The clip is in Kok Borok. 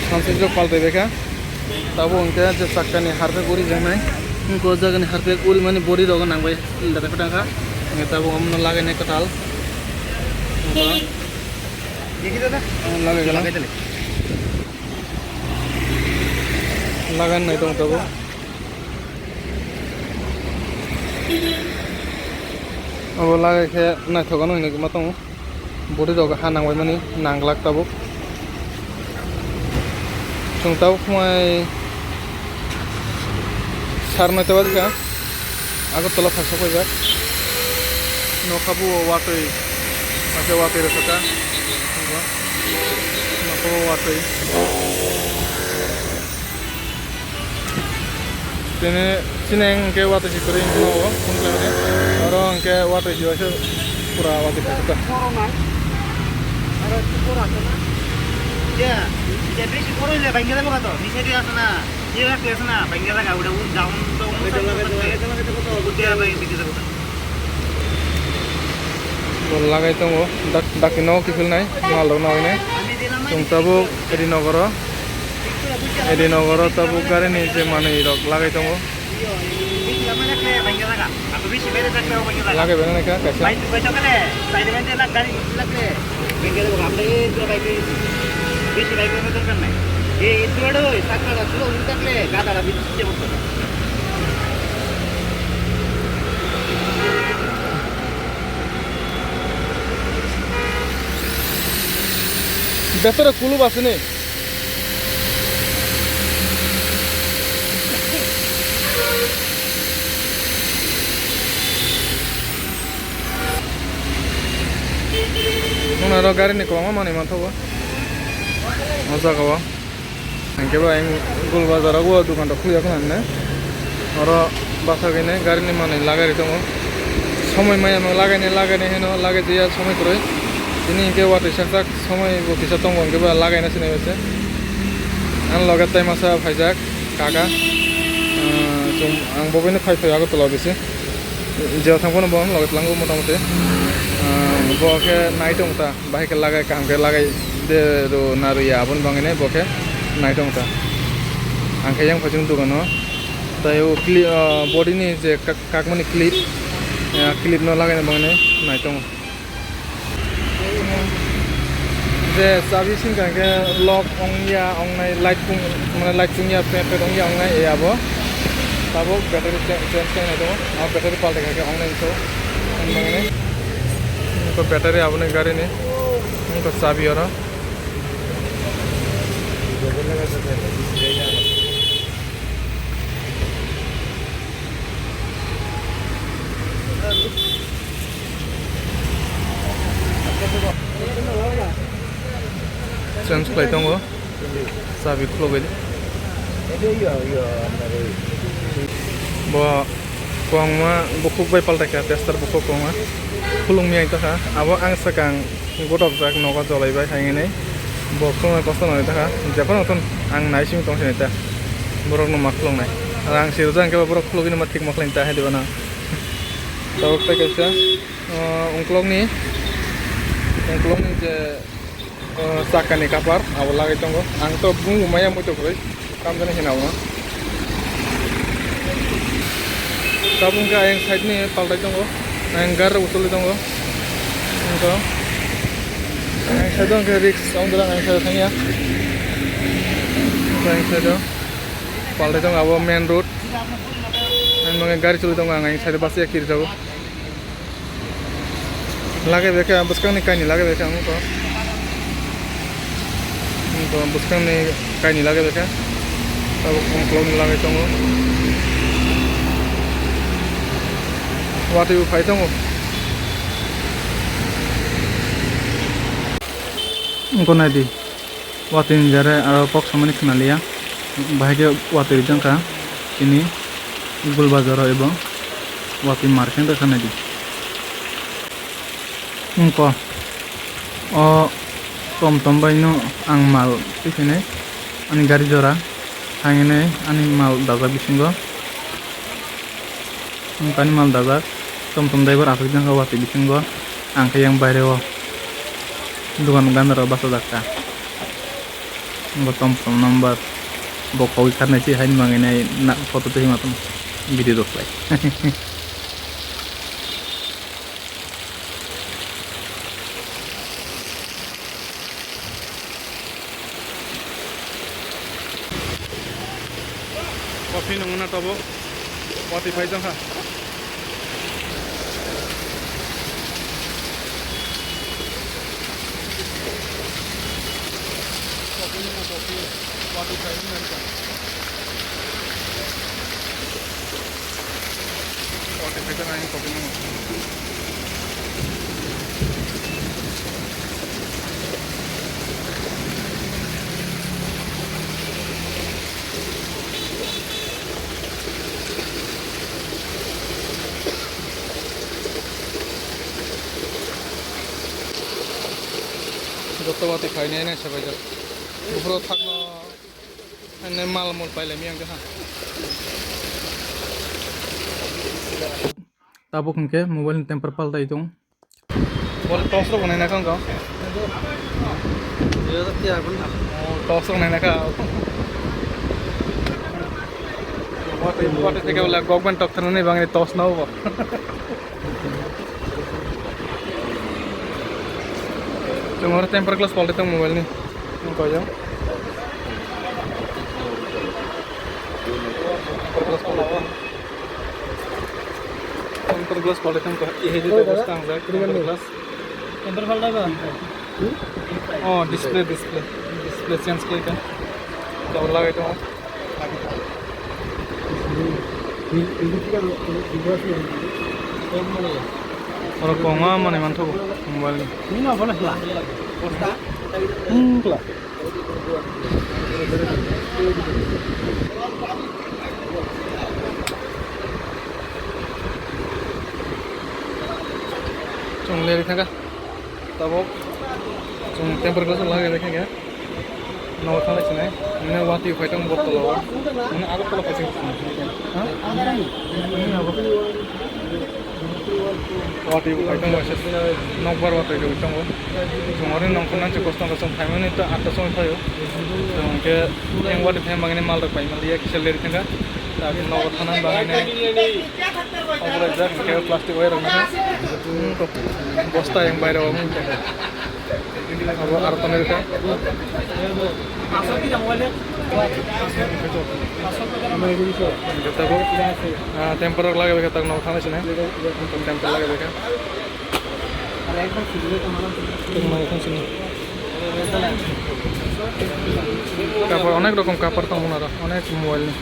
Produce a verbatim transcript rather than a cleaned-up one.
Samsung jok paltai bekha. Tabuk hwnkhe je chakkani harpek uri jaknai. Hwnkhe o jagani harpek uri mani body rok nangbai. Lada khe tangkha. Hwnkhe tabuk omono lagainai kwtal. Hwnkhe. Lagai gana. Lagan nai tong tabuk. Abo lagai khe naithok ano hinwi ma tongo. Body rok ha nangbai mani nanglak tabuk. Chwng tabuk khumai sar noita baji kha. Agartala phaisa paijak. Nokha bo watwi, paisa watwi rwkha. Nokha bo watwi. Tini, chini hwnkhe watwi si kwrwi wngkha o, phone khlaimani. Oro hwnkhe watwi si waisa pura watwi phaikha. Borok nai. Aro si borok aswk na? Ya, ya, bisi borok le bangla jaga to, nise di aswk na. Ye la kles na, bangla jaga, uda u down, down, uda bai bisi jaga. Bo lagai tongo, dak, dakti no kiphilnai, mal rok no hinwi. Chwng tabuk edi nogoro, edi nogoro tabuk gari ni je manwi rok lagai tongo. Lagai bana nai kha kaisa. Betara kulu basini. Nung aro gari ni kwbangma manwi manthogo o jaga o. Hwnkhe bo ayang Gul Bazar o o dukan rok khulya khwna hinwi oro bwsakgwi nai gari ni manwi lagai ri tongo. Somoi maya no lagai nai lagai nai hino lagai jaya somoi kwrwi. Tini hwnkhe watwi sak sak somoi bo kisa tongo hwnkhe bo lagai na sinai bai se. Ani loge tai masa phaijak kaka. Ah, chwng, ang bo bini phai phai Agartala o bisi. Jeba thang phano bo ang loge tlango mota moti. Ah, bo khe nai tong ta. Bahai khe lagai, kaham khe lagai de rw na rw ya, aboni bagwi nai bo khe nai tong ta. Ang khe yang phaising dugan o. Tai o cli-, ah, body ni je kak-, kakmani clip, ah, clip no lagai na bagwi nai nai tongo. Je chabi singkha khe lock ong ya, ong nai light chung, mane light chung ya, pet pet ong ya, ong nai ya bo. Tabuk battery cha-, change khe nai tongo. Ah, battery paltai kha khe ong nai so. Ang bagwi nai. Ko battery aboni gari ni. Ko chabi oro. Change khlai tongo. Chabi khulugwi. Bo kwbangma bukhuk bai paltaikha, tester bukhuk kwbangma. Khulumya wngtokha. Abo ang swkang gotok jak nogo jolaibai hai hinwi. Bo khulumya kosto nai wngtokha. Jephano thun ang nai simi tong sinai ta. Borokno ma khulungnai. Rang sirwjak hwnkhe bo borok khulugwino ma thik ma khlainai ta hai diba na. Tabuk tei kaisa, uh, ungkulukni, ungkulukni je O, chakani cover abo lagwi tongo. Ang to bumung maya muitu kwrwi. Kam jani hina uno. Tabuk hwnkhe ayang side ni paltai tongo. Ayang gari rok choli tongo. Hwnkhe ayang side o hwnkhe risk, ang dorang ayang side o thangya. Ayang side o paltai tongo abo main road. Ang mangkhe gari choli tongo, ang ayang side o bus ya kiri jago. Lagai bai khe bwskangni kainwi lagai bai khe ang nukha. Nukha bwskangni kainwi lagai bai khe. Tabuk ukulokni lagai tongo. Watwi bo phai tongo. Nukha naidi. Watwi ni jare aro kok samani khna liya. Bahai khe watwi rijak kha chini Gul Bazar o ebo watwi market wngkha naidi. Wngkha o tom tom bai no ang mal twi khainai ani gari jora hai hinwi ani mal dajak bisingo. Wngkha ani mal dajak, tom tom driver aswk jangkha watwi bisingo. Ang khe yang baire o dugan gana rok bachajak kha. Bo tom tom number bo kogwi kharnai se haini manginai na photo twi ma tong video rok khlai. Coffee nungna tabuk watwi phaijak kha. Coffee nungna coffee watwi phai wngkha. Watwi phaijak ani coffee nungna. Joto watwi phainai nai sabaijak. Buphuru thakno nai mal mul pailai miyang khe ha. Tabuk hwnkhe mobile ni temper paltai tong. Bole torch rok nai nakha wngkha. Oh, torch rok nai nakha. Watwi, watwi theke bole government tok thanani bangni torch nao bo. Chwng oro temper glass paltai tong mobile ni. Wngkha yang. Temper glass paltai. Temper glass palai tong kha, ihe di to bwskang jak, temper glass. Temper palai ba? Oh, display, display. Display change khlai kha. Tabuk lagai tongo. Oro kongma manwi manthogo mobile ni. Wngkla. Chwng leri thangkha. Tabuk chwng temper glass lagai bai khe nogo thanglai sinai. Nini watwi phai tong bottle o. Nini Agartala phai sing. Ha? Watwi phai tong waisa nokbar watwi rwi tongo. Chwng ori nongkhor nang se kosto kosto phaimani ta atta somoi phaio. Chwng khe yang watwi phaima bagwi mal rok paimani ya kisa leri thangkha. Ta nogo thana bagwi nai. Obo laijak hwnkhe plastic wire rok nangkha. Bosta yang baire o. Abo aro tonwi rwkha. Tabuk, ah, temper rok lagaibaikha, tak nogo thanglai sinai. Temper lagaibaikha. Tongma tong sini. Kapar, onek rokom kapar tongmani aro, onek mobile ni.